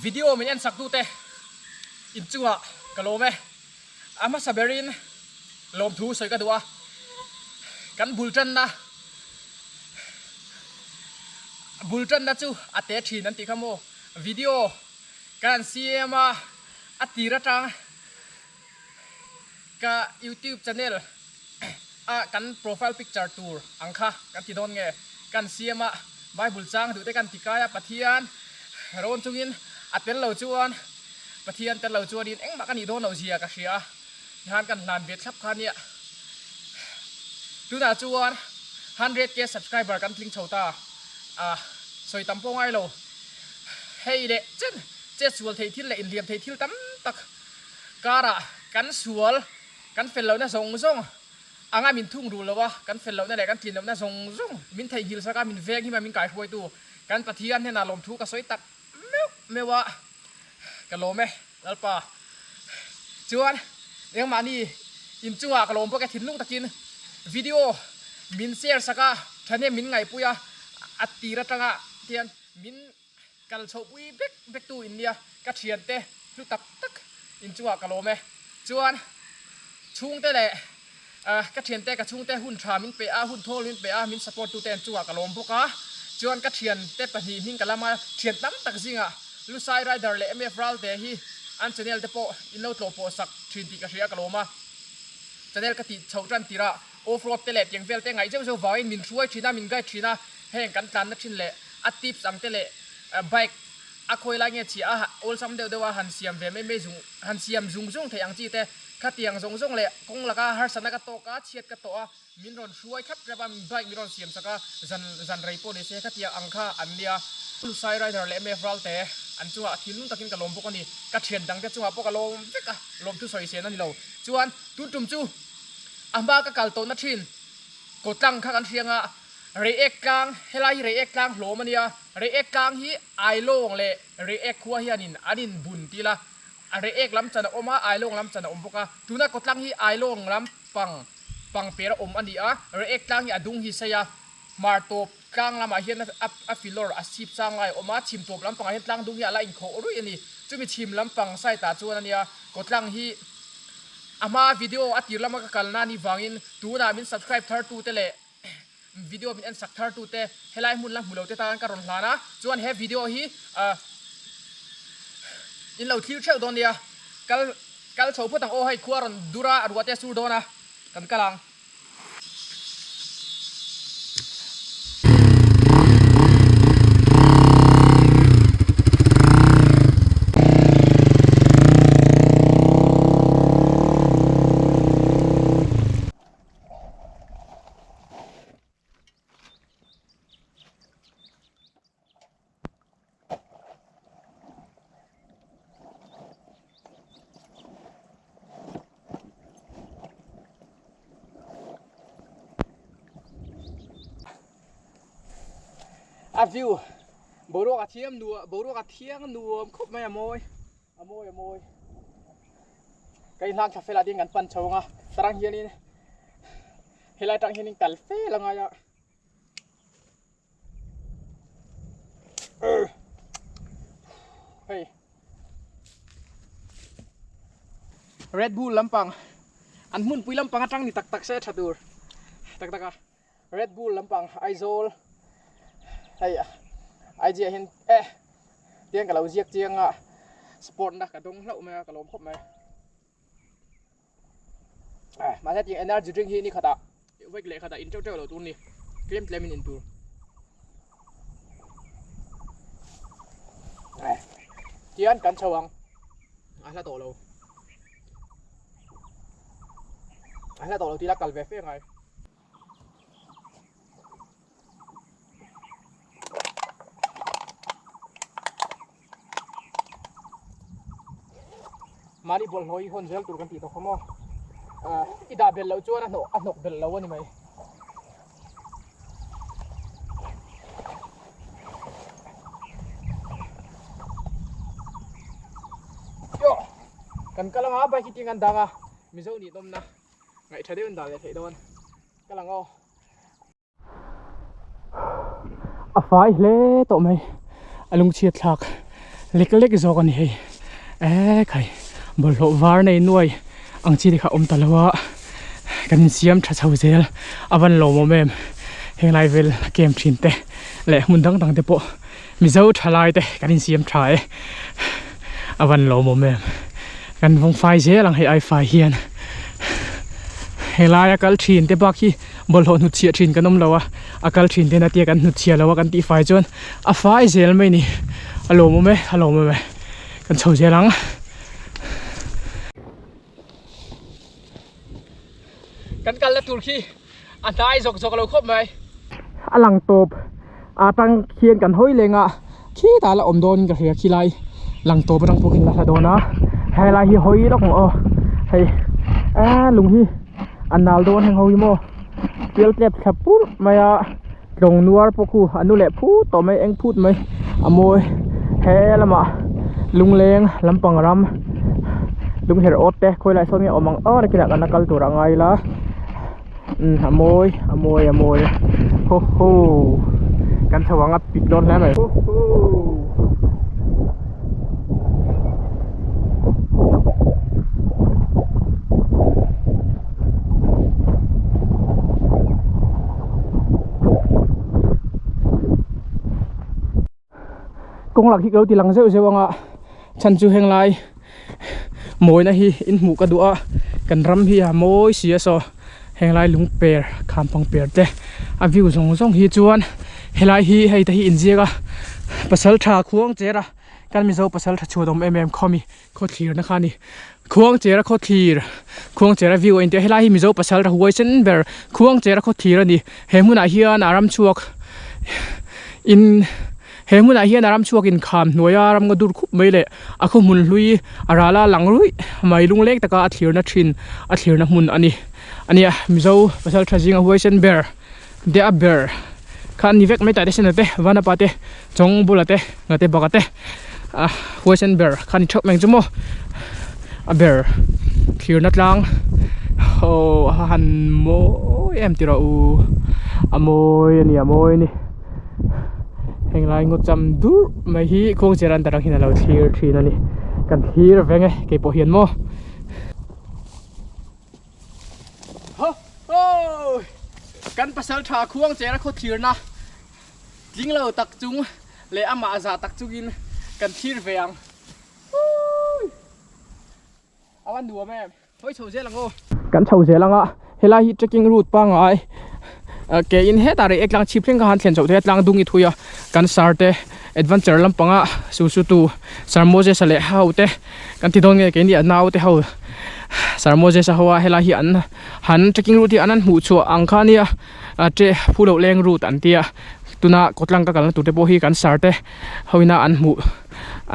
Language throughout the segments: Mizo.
Video min en sak tute inchungah ka lawm e. A hmasa berin lawmthu sawi ka duh a, kan bul tanna bul tanna chu a te thin an tih kha maw video kan han siam a, a tir atang ka youtube channel a kan profile picture tur ang kha kan ti dawn nge kan siam a, bible chang duh te kan ti kai a, Pathian rawn chungin a tel lo chuan Pathian tel lo chuanin engmah ka nih dawn loh zia ka hria a, tihan kan hlan ve thlap kha nia. Tunah chuan 100k subscriber kan tling chho ta a, sawi tam pawh ngai lo. Hei leh chen chet sual theih thil leh inhliam theih thil tam tak karah kan sual kan fel lohna zawng zawng anga min thung rul lo a, kan fel lohna leh kan tlin lohna zawng zawng min theihnghilh sak a, min veng him a, min kaihruaitu kan Pathian hnenah lawmthu ka sawi tak meuh meuh a, ka lawm e Lalpa. Chuan engmahni inchungah ka lawm bawk e thinlung takin video min share sak a, thahnem min ngaihpui a, a tir atanga tian min kal chhohpui vek vek tu in nia, ka thiante hlu tak tak inchungah ka lawm e. Chuan chhungte leh ka thiante ka chhungte hun tha min pe a, hun thawl min pe a, min support tute inchungah ka lawm bawk a. Chuan ka thiante pahnih hming ka lam a, thian tam tak zingah Lusai Rider leh MF Ralte hi an channel te pawh in lo tlawh pawh sak thin tih ka hria ka lawm a. Channel ka tih chhoh tan tirah off road te leh tiang vel te ngaih zeuh zeuh vangin min hruai thin a, min guide thin a, heng kan tlanna thin leh a tips ang te leh bike a khawi lai nge chhia a awlsam deuh deuh a han siam ve mai mai zung han siam zung zung theih ang chi te khatiang zawng zawng leh kawng laka harsatna ka tawk a chhiat ka tawh a min rawn hruai thlap thlap a bike min rawn siam sak a zan zan rei pawh ni se khatiang ang kha an nia. Lusai Rider leh MF Ralte an chungah thinlung takin ka lawm bawk a ni ka thian dangte chungah pawh ka lawm vek a lawmthu sawi sen a ni lo chuan tun tum chu a hma ka kal tawhna thin kawtlang kha kan hriang a Reiek tlang helai hi Reiek tlang hlawm a nia Reiek tlang hi Ailawng leh Reiek khua hianin an inbun tih ila Reiek lam chan a awm a, Ailawng lam chan a awm bawk a. Tuna kawtlang hi Ailawng lam pang pang per a awm a ni a, Reiek tlang hi a dung hi sei a, hmar tawp tlang lamah hian a filawr a chhip chang lai a awm a, chhim tawp lampangah hian tlang dung hi a la inkhawh ruih a ni. Chumi chhim lampang side ah chuan a nia kawtlang hi a hma video a tir lama ka kalna a nih vangin tunah min subscribe thar tute leh video min en sak thar tute helai hmun la hmu lo te tan ka rawn hlan a chuan he video hi ah in lo thlir theuh dawn nia kal kal chho phawt ang aw hei khua rawn dur a a ruah te a sur dawn a kan kal ang. A view boruak a thiam nuam boruak a thiang nuam khawp mai a mawi a mawi a mawi ka inhlang thla fel ah ding kan pan chho ang a tarang hianin helai atang hianin kal fel a ngai a. Hei Red Bull lampang an hmunpui lampang atang ni tak tak se tha tur tak tak a Red Bull lampang Aizawl hei IG ah hian eh tiang ka lo ziak chiang a support na ka dawng hlauh mai a ka lawm khawp mai mahse tiang energy drink hi ni khatah vawi leh khatah in teuh teuh loh tur a ni tlem tlem in in tur tian kan chho ang a hla tawh lo a hla tawh lo tih la kal ve fe ngai. Mahni bawlhhlawh hi hawn zel tur kan tih tawh kha maw? I dah belh loh chuan a hnawh a hnawk belh lo a ni mai. Kan kal anga bike hi ting an dang a Mizo nih nawmna Ngaih tha deuhin dah leh theih dawn ka lang aw. A fai hle tawh mai a lungchhiat thlak lek lek zawk a ni hei e khai bawlhhlawh var nei nuai ang chi te kha a awm ta lo a kan insiam tha chho zel a van lawmawm em henglai vel a kem thin te leh hmun dang dang te pawh Mizo thalai te kan insiam tha e a van lawmawm em kan vawng fai zel ang hei ai fai hian helai a kal thin te bak hi bawlhhlawh hnut chhiah thin kan awm lo a a kal thin ten a tia kan hnut chhiah lo a kan tih fai chuan a fai zel mai ni a lawmawm e a lawmawm e kan chho zel ang. Kan kalna tur khi a hnai zawk zawk lo khawp mai. A lang tawp a tang khian kan hawi leng a khitah la awm dawn in ka hria khilai lang tawp atang pawh khin la hla dawn a helai hi hawi lawk ang aw hei a lung hi a nal dawn heng ho hi maw pial tlep thla purh mai a tlawng nuar pawh khu a nu leh phut tawh mai eng phut mai a mawi he lamah lungleng lampang ram lung herh awt te khawi lai sawn nge awm ang aw nakinah kan la kal tur a ngai ila umm a mawi a mawi a mawi ho ho kan chho ang a pik dawn hle mai ho ho. Kawng lak hi ka lo ti lang zeuh zeuh ang a chhan chu heng lai mawina hi in hmuh ka duh a kan ram hi a mawi si a saw heng lai lung per kham pang per te a view zawng zawng hi chuan helai hi hei te hi inziak a pasal tha khuang cher a kan mizo pasal tha chhuat awm em em khawmi Khawthlir na kha a ni. Khuangchera khawthlir, Khuangchera view a intia helai hi Mizo pasal ra huai sen ber Khuangchera khawthlir a ni. He hmunah hian a ram chhuak in he hmunah hian a ram chhuak in kham hnuaia ram nga dur khup mai leh a khaw hmun hlui a rala lang ruih mai lungleng taka a thlirna thin a thlirna hmun a ni. A nia Mizo pasal tha zinga huai sen ber te a ber kha an ni vek mai tah te sena te vanapa te chawng bula te nga te baka te ah huaisen ber kha a ni theuh mai ang chu maw a ber thlirna tlang aw a han mawi em tih rawh u a mawi a ni a mawi a ni heng lai ngaw cham durh mai hi kawngcher an darang hian a lo thlir thin a ni kan thlir veng e keipawh hian maw. Ho ho! Kan pasal tha khuang chera khaw thlirna tling lo tak chung leh amah zah tak chungin kan thlir ve ang. Hui! A va nuam em. Hawi chho zel ang aw. Kan chho zel ang a, helai hi trekking route pangngai ke in hetah rei ek tlang chhip thleng kha han thlen chhoh theih a, tlang dung i thui a, kan sar te adventure lampanga su su tu Sir Moses-a leh ho te kan ti dawn nge keini a nau te ho Sir Moses-a ho a helai hi an han trekking route hi an han hmuh chhuah ang kha ania a che phu loh leng route an tia tuna kawtlang ka kalna tur te pawh hi kan sir te ho ina an hmuh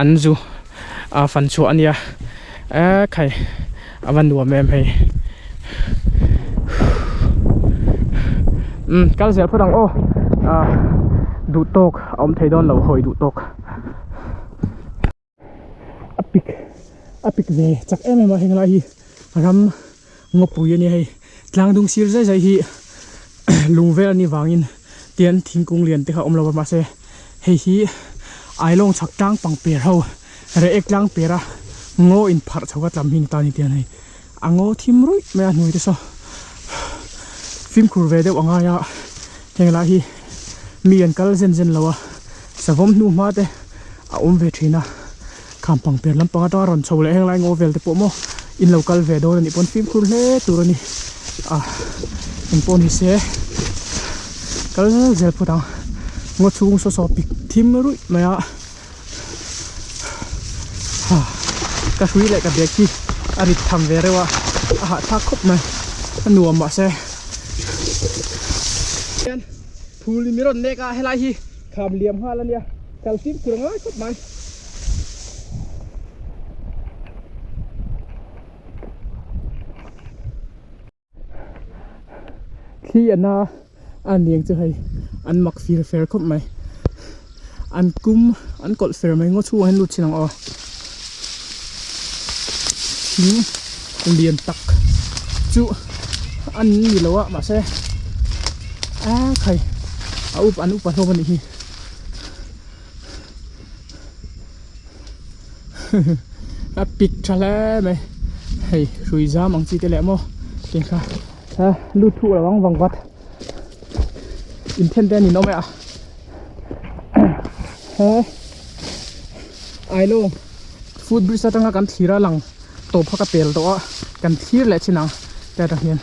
an zu a fan chhuah ania e khai a va nuam em hei umm kal zel phawt ang aw ah. Duh tawk a awm thei dawn lo hawi duh tawk. A pik a pik ve chak em em a heng lai hi ram ngawpui a nia hei tlang dung sir zai zai hi lung vel a nih vangin tian thingkung lian te kha a awm lo a mahse hei hi ailawng chhak tlang pang per ho reh ek tlang per a ngaw in pharh chho kha tlam hi ni ta a ni tian hei a ngaw thim ruih mai a hnuai te saw fimkhur ve deuh a ngai a heng lai hi mi an kal zen zen lo a savawm hnu hma te a awm ve thin a kham pang per lampang atanga rawn chho leh heng lai ngaw vel te pawh maw in lo kal ve dawn a nih pawn fimkhur hle tur a ni a engpawh ni se kal zel phawt ang ngaw chhung saw saw pik thim ruih mai a. Ka hrui leh ka bag hi a rit tham ve reuh a, a hahthlak khawp mai, a nuam mahse hian phul in mi rawn nek a helai hi kham liam nghal a nia kal fimkhur a ngai khawp mai. Thli a na a niang chu hei an mak fir fer khawp mai an kum an kawlh fer mai ngaw chhungah hian lut thin ang aw thing lian tak chu an ni lo a mahse a khai a up an upa hlawm a nih hi a pik tha hle mai hei hrui zam ang chi te leh maw tiang kha a lut thuk lo ang vang vat inthen te an inawm e a he ailo foot bridge atanga kan thlir a lang tawp kha ka pel tawh a kan thlir leh chin ang te atang hian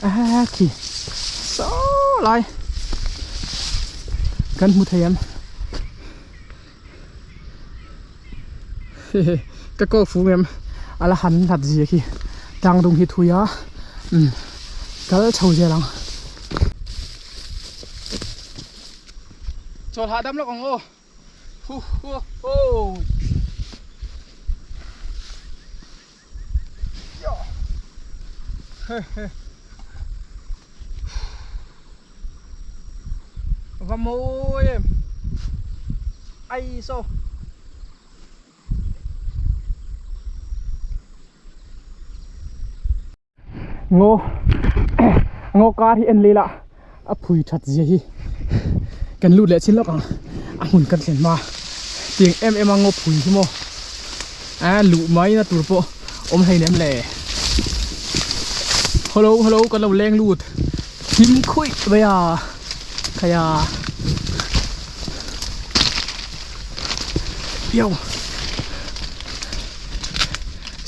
a khi saw lai kan hmu thei em. Hehe ka kawk fu em a la han hlat zia khi tlang dung hi thui a umm kal chho zel ang. Chawl hahdam lawk ang aw hu hu ho. Va mawi em ai saw ngaw ngaw kar hi en leh ila a phui that zia hi kan lut leh chin lawk ang a hmun kan thlen hma tiang em em a ngaw phui hi maw a luh mai na tur pawh awm hlei nem le hello hello kan lo leng lut hlim khuih mai a khaia piau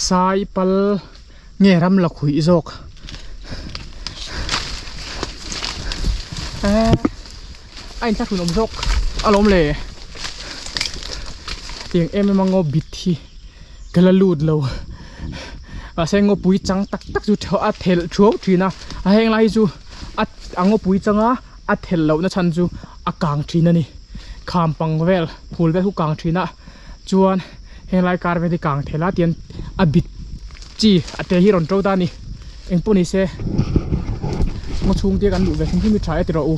sai pal. Nge ram la khuih zawk eh a inthlahrun awm zawk alawm le tiang em em a ngaw bit hi ka la lut lo mahse ngawpui chang tak tak chu a thelh thuau thin a a heng lai hi chu a a ngawpui changa a thelh loh na chhan chu a kang thin a ni kham pang vel phul vel khu kang thin a. Chuan henglai kar vel hi kang thel a tian a bit chi a te hi rawn to ta a ni engpawh ni se ngaw chhung te kan duh ve hrim hrim hi tha e ti rawh u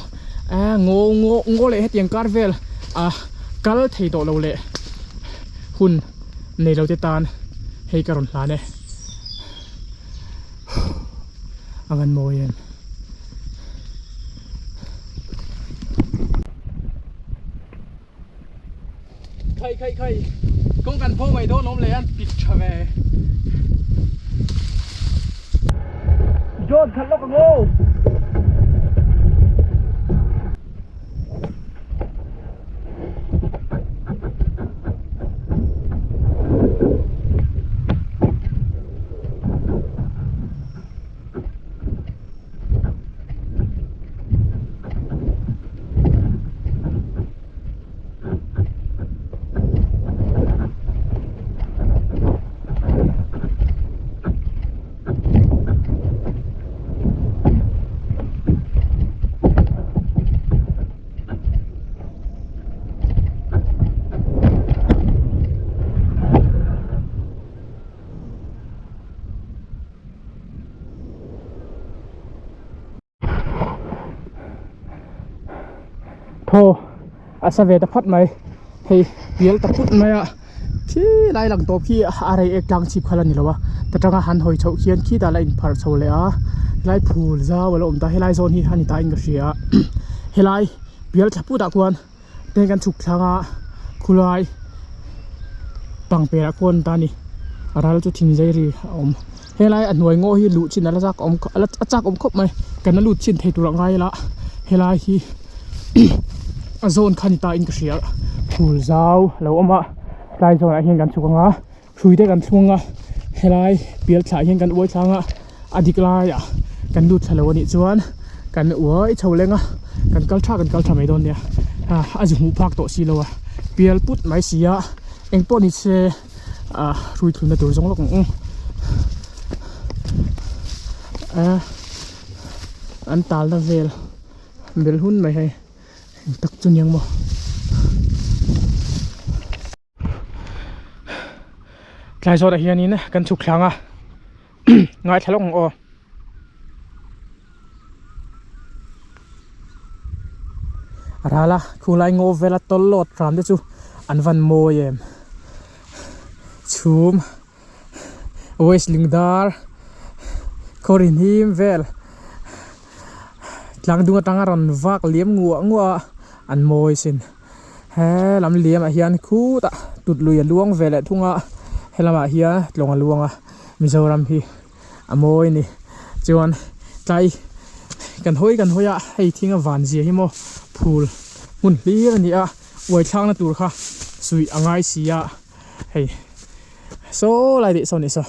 ah ngaw ngaw ngaw leh hetiang kar vel ah kal thei tawh lo leh hun nei lo te tan hei ka rawn hlan e a van mawi em. Khai khai khai kawng kan pho mai dawn awm leh an pit tha ve. John khat lawk ang aw. Thaw a sa ve ta phat mai hei pial ta put mai a khi lai lang tawp khi a rei ek tlang chhip kha la ni lo a ta tanga han hawi chhoh khian khitah la inpharh chho leh a helai phul zau a lo awm ta helai zawn hi a ni ta in ka hria helai pial thla put ah khuan te kan chhuk thlang a khulai pangper ah khuan ta a ni a ral chu thing zai ri a awm helai a hnuai ngaw hi luh chin a la chak awm a chak awm khawp mai kan la lut chin thei tur ah ngai ila helai hi a zawn kha ni ta in ka hria phul zau a lo awm a tlai zawn ah hian kan chhuk ang a hrui te kan thlung a helai pial thlah hian kan uai thlang a a dik laiah kan lut thla lo a nih chuan kan uai chho leng a kan kal tha kan kal tha mai dawn nia a zu hmuh phak tawh si lo a pial put mai si a engpawh ni se ah hrui thlunna tur zawng lawk ang u an talna vel bel hun mai hei eng tak chu niang maw. Tlai zawtah hianin kan chhuk thlang a ngaithla lawk ang aw. A ral a khulai ngaw vela tawlh lawt hram te chu an van mawi em chhum waste lingdar khaw rin him vel tlang dung atanga rawn vak liam nguah nguah a an mawi sin. He lam liam ah hian khutah tut lui a luang ve leh thung a he lamah hian tlawng a luang a Mizoram hi a mawi a ni chuan tlai kan hawi kan hawi a hei thing a van zia hi maw phul hmun hlir a ni a uai thlakna tur kha suih a ngai si a hei saw lai daih saw a nih saw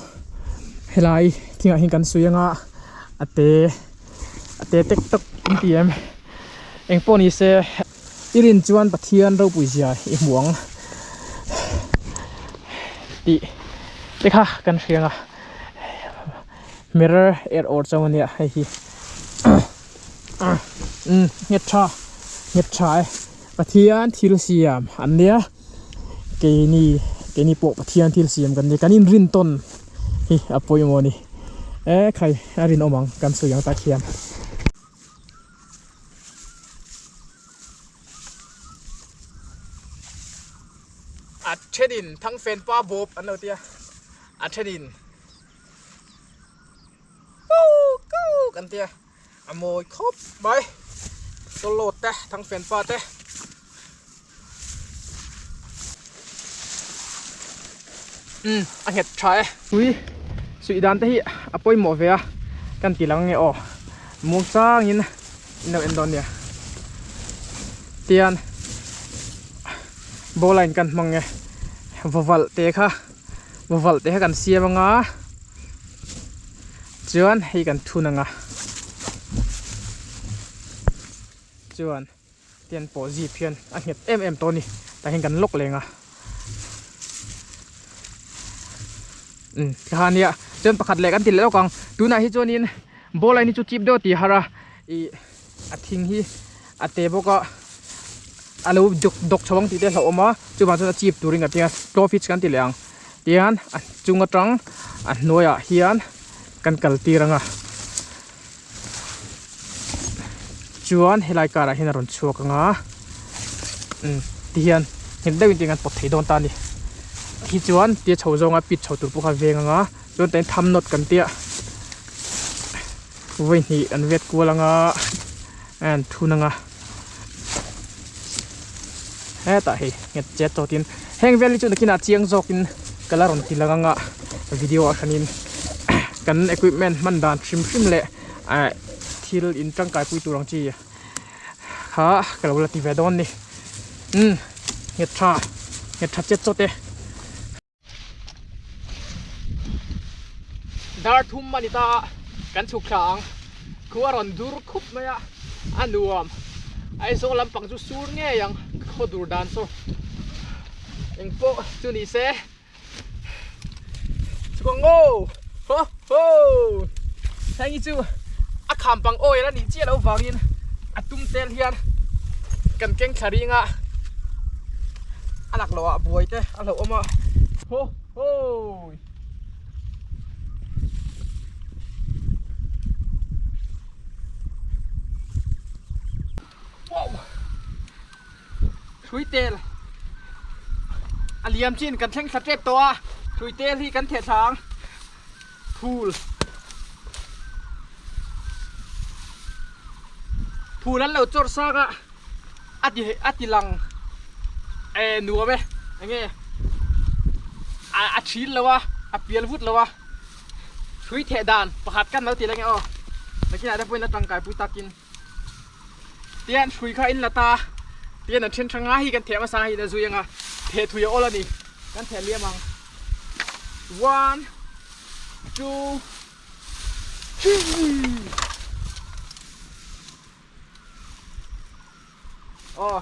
helai thingah hian kan suih anga a te a te tek tawk an ti em engpawh ni se. I rin chuan Pathian ropui zia i hmu ang tih te kha kan hriang a mirror er awr chauh ania hei hi umm nghet tha nghet tha e Pathian thil siam an nia keini keini pawh Pathian thil siam kan nia kan inrin tawn hi a pawimawh a ni e khai a rinawm ang kan sawi ang tak hian. A thenin thangfen pa bawp an lo tia a thenin kuk kuk an tia a mawi khawp mai tawlawt te thangfen pa te. Umm a nghet tha e. Tui suih dan te hi a pawimawh ve a kan ti lang nge aw muang changin in lo en dawn nia tian bola in kan hmang nge vawvalh te kha vawvalh te kha kan siam anga chuan hei kan thun anga chuan. Tian pawh zip hian a nghet em em tawh a ni tah hian kan lawk leng a umm thla ania chuan pakhat leh kan ti leh lawk ang tunah hi chuanin ball line hi chu chip deuh a ti har a ih a thing hi a te bawk a a lo dawk dawk chho ang tih te a hlauhawm a chuvang chuan a chip turin kan ti a claw fish kan ti leh ang tihian a chung atang a hnuaiah hian kan kal tir ang a. Chuan helai car ah hian a rawn chhuak ang a umm tihian nghet deuhin tiang an pawt thei dawn ta a ni khi chuan tia chho zawnga pit chho tur pawh kha a veng ang a chuan tain tham nawt kan tia vawi hnih an vet kual ang a an thun ang a hetah hei nghet chet chawtin heng vel hi chu nakinah chiang zawkin ka la rawn ti lang ang a video ah hranin kan equipment hman dan hrim hrim leh eh thil in tangkai pui tur ang chi kha ka lo la ti ve dawn a ni umm nghet tha nghet tha chet chawt e. Dar thum a ni ta a, kan chhuk thla ang. Khu a rawn dur khup mai a, a nuam. Aizawl lampang chu sur ngei ang, khaw dur dan saw eng pawh chu ni se. Chhuk ang aw! Ho ho! Heng hi chu a kham pang oil a nih chiah loh vangin a tum tel hian kan keng thla ring a. A lak loh ah buai te a hlauh awm a. Ho ho. Wow. Hrui tel a liam chin kan thleng thla tep tawh a, hrui tel hi kan theh thla ang. Phul Phul an lo chawrh sang a, a ti a ti lang eh nuam e, enge a a thin lo a, a pial vut lo a, hrui theh dan pakhat kan lo ti leng e aw, nakinah te pawhin a tangkai pui takin. Tian hrui kha in la ta tian an then tha nga hi kan theh hmasa hi in a zui anga theh thui a awl a ni kan theh liam ang one two three aw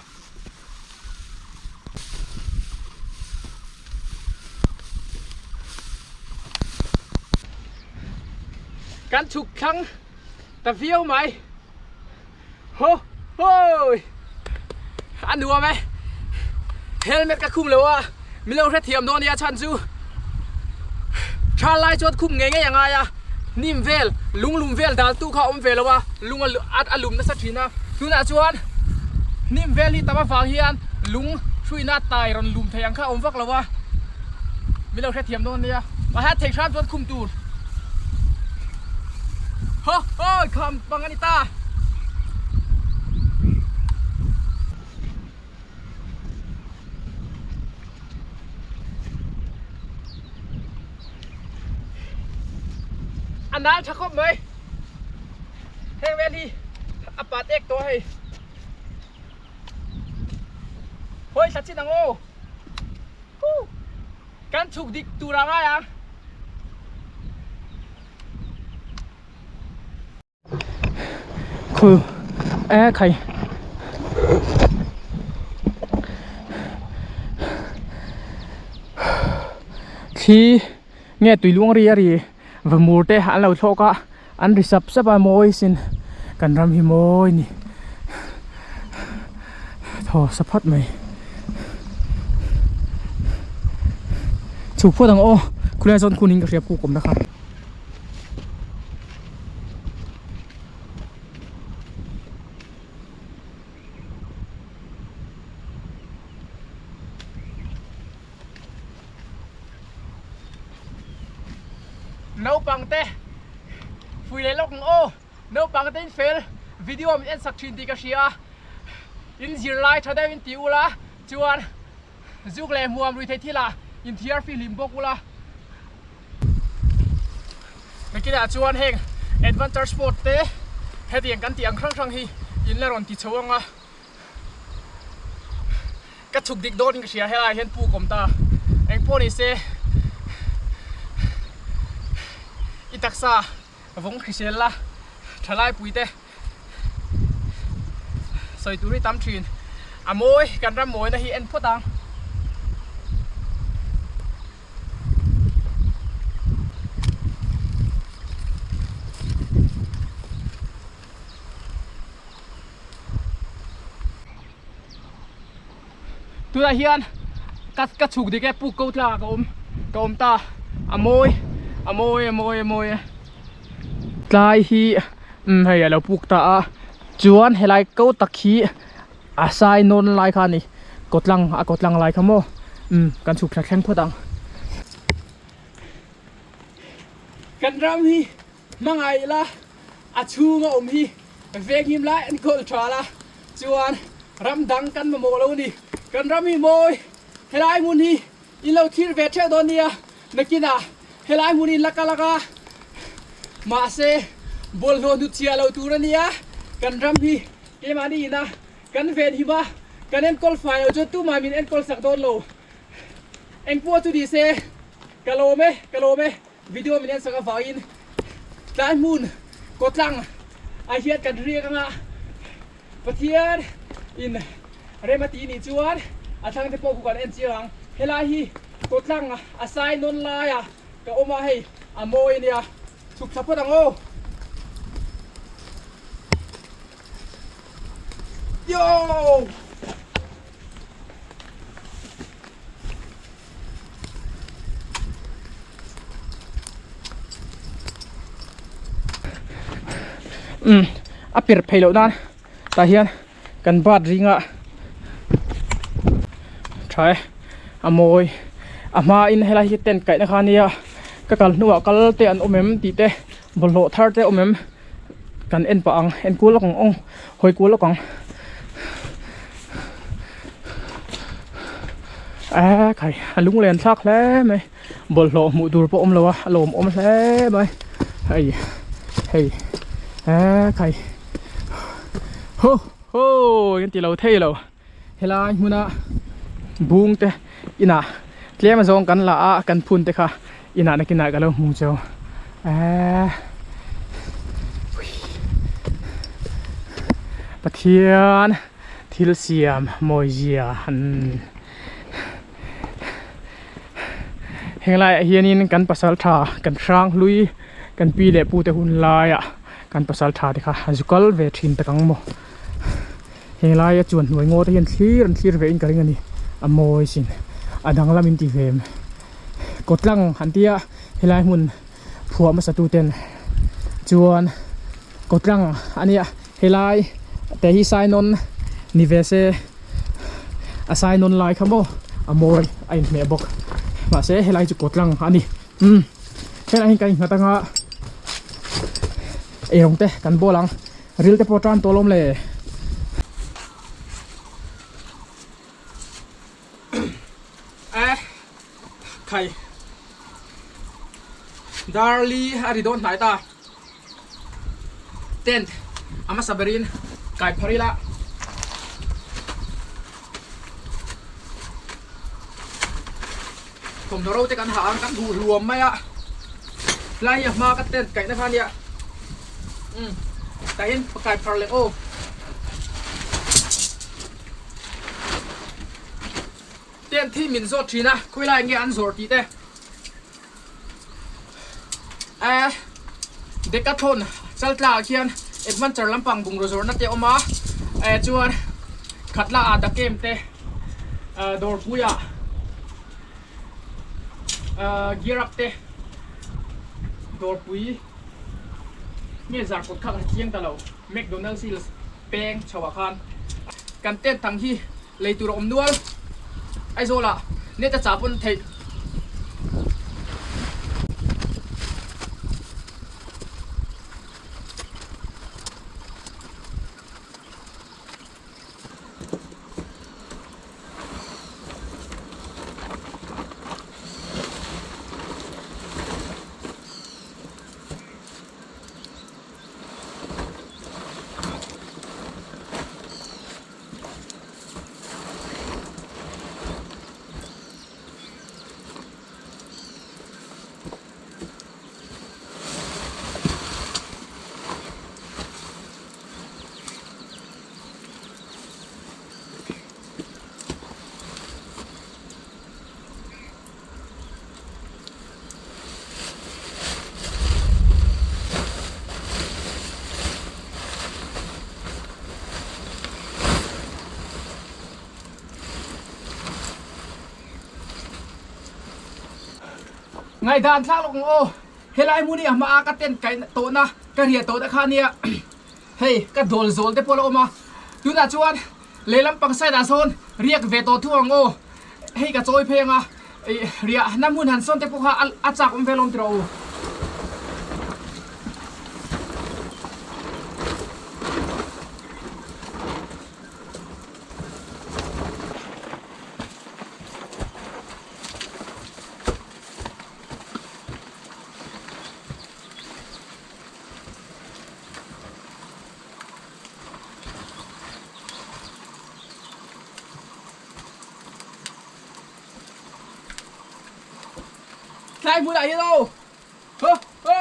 Kan chhuk thlang ta viau mai ho hoi a nuam e helmet ka khum lo a min lo hrethiam dawn nia chhan chu tha lai chuan khum ngei ngei a ngai a hnim vel lung lum vel dal tu kha a awm ve lo a lung a lum nasa thin a tunah chuan hnim vel hi tam avang hian lung hruihna tai rawn lum thei ang kha a awm vak lo a min lo hrethiam dawn nia mahse thei hram chuan khum tur ho hawi kham pang a ni ta. A nal tha khawp mai heng vel hi a pat ek tawh hei hawi thla chin ang aw kan chhuk dik tur a ngai ang. Khu e khai thli nge tui luang ri a ri va mur te an lo thlawk a an ri sap sap a mawi sin kan ram hi mawi ni thaw sa phat mai chhuk phawt ang aw khulai zawn khunin ka hria puk awmna kha. Naupang te fui leh lawk ang aw naupang te in fel video min en sak thin tih ka hria a in zirlai tha deuh in ti ula chuan zuk leh hmuam rui thei thil ah inthiar fihlim bawk ula. Nakinah chuan heng adventure sport te hetiang kan tih ang hrang hrang hi in la rawn ti chho ang a, ka chhuk dik dawnin ka hria helaiah hian puk awm ta engpawh ni se i taksa vawng hrisel la thalai pui te sawi tur hi tam thin a mawi kan ram mawina hi en phawt ang. Tunah hian ka ka chhuk dik e puk ko tla ka awm ka awm ta a mawi a mawi a mawi a mawi e tlai hi umm hei a lo puk ta a chuan helai ko tak hi A sai nawn lai kha a ni kawtlang a kawtlang lai kha maw umm kan chhuk thla thleng phawt ang. Kan ram hi hmangaih la a chhung a awm hi venghim lai an kawl tha la chuan ram dang kan mamawh lo a ni kan ram hi mawi helai hmun hi in lo thlir ve theuh dawn nia nakinah helai hmun in la kal ang a mahse bawlhhlawh hnut chhiah lo tur a nia kan ram hi keimahni ina kan venhim a kan enkawl fai loh chuan tumah min enkawl sak dawn lo engpawh chu ni se ka lawm e ka lawm e video min en sak avangin tlai hmun kawtlang ah hian kan riak anga Pathian in rem a tih nih chuan a thlang te pawh khu kan en chiang ang. Helai hi kawtlang a sai nawn lai a ka awm a hei a mawi a nia. Chhuk thla phawt ang aw. Yo! Umm a per phei loh nan tah hian kan bat ring a. tha e a mawi a hma in helai hi tent kaih na kha ania ka kal hnuah kal te an awm em tih te bawlhhlawh thar te awm em kan en pah ang en kual lawk ang aw hawi kual lawk ang eee khai a lunglen thlak hle mai bawlhhlawh hmuh tur pawh awm lo a a lawmawm hle mai hei hei eee khai ho ho an ti lo thei lo helai hmuna bung te inah tlem azawng kan la a kan phun te kha inah nakinah ka lo hmu cheu eee Pathian thil siam mawi zia an heng laiah hianin kan pasal tha kan hrang hlui kan pi leh pu te hun laiah kan pasal tha te kha a zu kal ve thin tak ang maw. Heng laia chuan hnuai ngaw te hian thlir an thlir ve in ka ring a ni a mawi sin a danglam in ti ve kawtlang an tia helai hmun phuah hmasa tu ten chuan kawtlang a nia helai te hi sainawn ni ve se a sainawn lai kha maw a mawi a inhmeh bawk mahse helai chu kawtlang a ni umm helai hi ka innghat anga eirawng te kan bawl ang. Ril te pawh tan tawh alawm le. Eh khai Darli a ri dawn hnai ta. Tent a hmasa berin kai phar ila. Thawmhnaw ro te kan ha ang kan huh hluam mai a tlai hi a hma ka tent kaih na kha ania umm tah hian kai phar leh aw tent hi min zawt thin a khawi lai nge an zawrh tih te eh decathlon chaltla ah khian adventure lampang bungraw zawrhna te a awm a eh chuan khatla ah the camp te ah dawrpui ah ah gear up te dawrpui nge zar kawt kha ka chiang ta lo mcdonald's hi peng chho ah khan kan tent ang hi lei tur a awm nual Aizawl ah net a chah pawn theih. Ngaihdan thlak lawk ang aw, helai hmun hi a hmaa ka tent kaih tawhna ka riah tawhna kha ania hei ka dawl zawl te pawh a la awm a, tunah chuan lehlam pang side ah sawn riak ve tawh thu ang aw, hei ka chawi phei anga ih riahna hmun han sawn te pawh kha a chak awm vel awm tiraw u. Tlai hmunah hian aw ho ho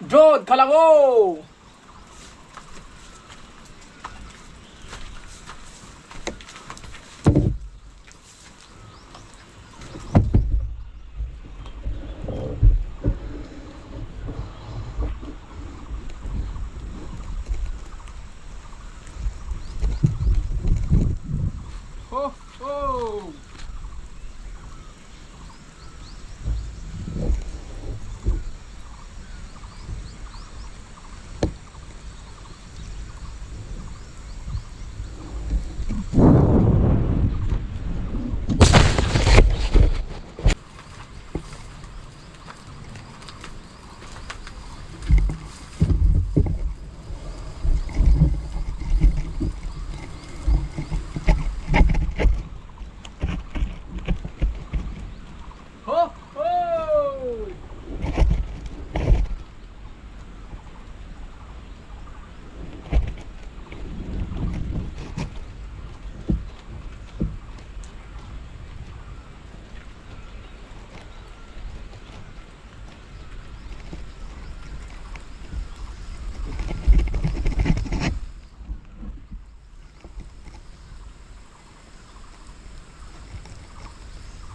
drone kha lang aw. Ho ho!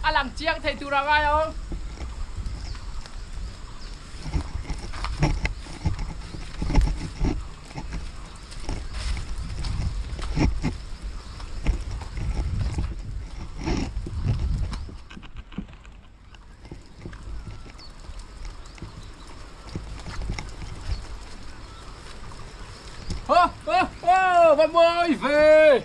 a lang chiang thei tur a ngai ang. Ho ho ho va mawi ve.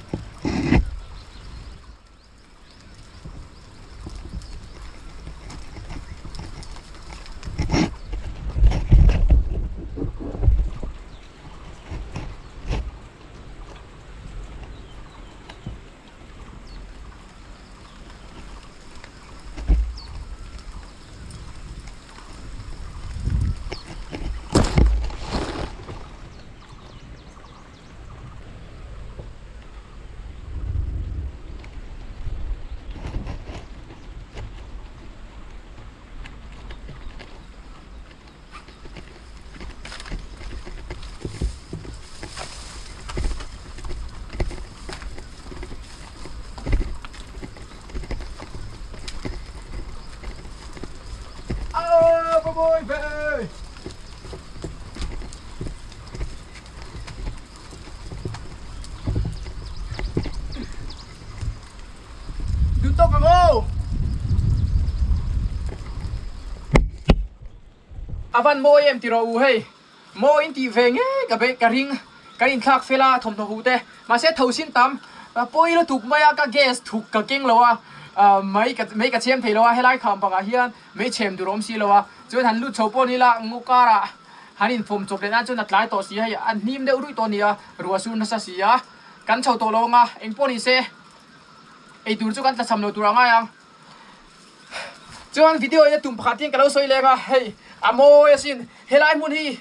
Aw va mawi ve! Duh tawk ang aw! A van mawi em tiraw u hei. Mawi in tih ve ngei ka be ka ring. Kan inthlak fel a thawmhnaw huh te. Mahse tho sin tam pawi lutuk mai a ka gas thuk ka keng lo a mai ka mei ka chhem thei lo a helai kham pakah hian mei chhem tur a awm si lo a chuan han lut chho pawh ni ila ngaw karah han infawm chawp leh nan chuan a tlai tawh si hei a hnim deuh ruih tawh a ni a ruah sur nasa si a kan chho tawh lo ang a engpawh ni se eitur chu kan tlachham lo tur a ngai ang. Chuan video in a tum pakhat hian ka lo sawi leng a, hei a mawi asin, helai hmun hi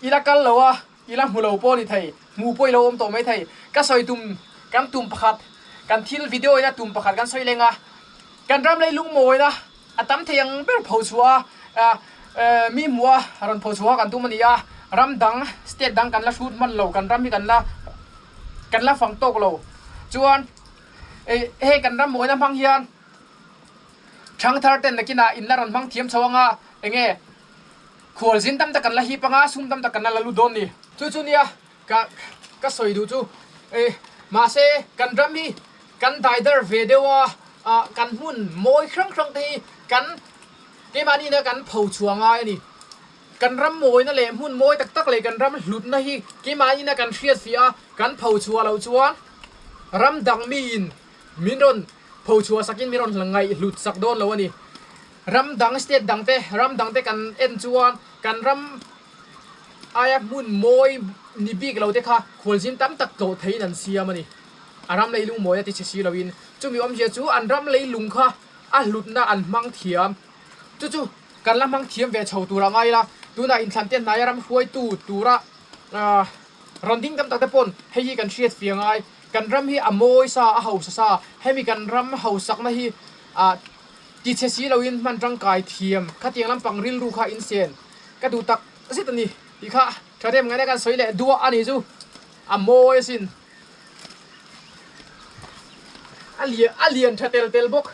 i la kal lo a, i la hmu lo pawh a ni thei, hmuh pawh i lo awm tawh mai thei. Ka sawi tum, kan tum pakhat, kan thil video in a tum pakhat kan sawi leng a, kan ram lei lungmawina a tam thei ang ber pho chhuah a, mi hmuh a rawn pho chhuah kan tum a ni a, ram dang, state dang kan la hrut hman lo, kan ram hi kan la kan la fang tawk lo. Chuan. Hei kan ram mawina hmang hian thangthar ten nakinah in la rawn hmang thiam chho anga enge khualzin tam tak kan la hip anga sum tam tak kan la la lut dawn ni. Chu chu nia ka ka sawi duh chu mahse kan ram hi kan daidar ve deuh a kan hmun mawi hrang hrang te hi kan keimahni ina kan pho chhuah ngai a ni. Kan ram mawina leh hmun mawi tak tak leh kan ram hlutna hi keimahni ina kan hriat fiah a kan pho chhuah loh chuan Ram dang miin min rawn pho chhuah sakin min rawn ngaihhlut sak dawn lo a ni. Ram dang, state dang te, ram dang te kan en chuan kan ram aia hmun mawi ni bik lo te kha khualzin tam tak tlawh theiin an siam a ni. A ram leilung mawi a ti chhe si loin chumi awmzia chu an ram leilung kha a hlutna an hmang thiam. Chu chu kan la hmang thiam ve chho tur a ngai la, tunah inthlan te hnaia ram hruaitu tura Rawn ding tam tak te pawn hei hi kan hriat fia ngai, kan ram hi a mawi sa, a hausa sa, hemi kan ram hausakna hi ah ti chhe si loin hman tangkai thiam khatiang lampang rilru kha in sen ka duh tak zet a ni tih kha thahnem ngaihna kan sawi leh duah a ni chu a mawi asin a lian a lian tha tel tel bawk.